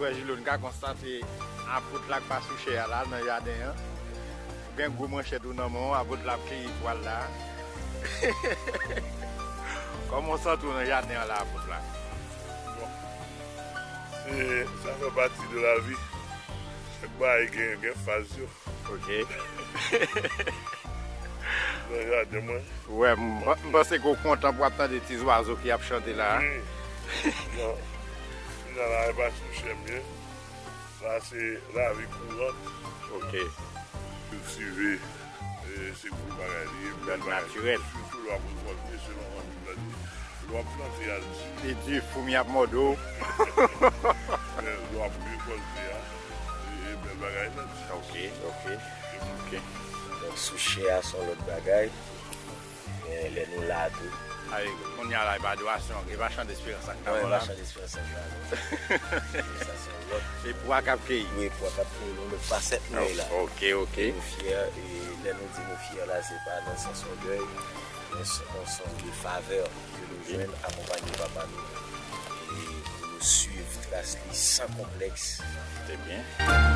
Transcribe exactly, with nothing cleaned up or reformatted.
Frè Jilo, n ka konstate apot la k pa sou chè a la nan jaden an. Ou gen gwo manchèt ou nan men w, apot la ap keyi pwa l la. Kòman w santi w nan jaden an la, apot la? Bon. Se, sa fè pati de lavi. Chak bagay gen, gen faz yo. Ok. Nan jaden mwen. Wè, m m panse ke w kontan pou w ap tande ti zwazo ki ap chante la. Wi. Bon. Final la, e pa sou chè m ye. Sa se lavi kouran. Ok. Kiltive, e, se gwo bagay li ye. Bèl natirèl. Sitou lè w ap rekòlte, selon anvi la di. Lè w ap plante a, l di. Li di, foumi ap mòde w. Men lè w ap rekòlte a, e, e bèl bagay la di. Ok, ok. Ok. Donk, sou chè a, se yon lòt bagay. Men lè nou la tou. Ay, kounye a la, e pa adorasyon, e pa chan desperans ak Non, e kavan pa la. Chan desperans ak kavan. Sa se yon lòt. Se pwa k ap keyi. Wi, pwa k ap keyi, nou met pa sèt nou ye la. Ok, ok. Nou fyè, e lè nou di nou fyè la, se pa nan sans ògèy, men se yon sans de favè ke nou jwenn akonpanye papa nou. E pou nou swiv tras li san konplèks. Se byen.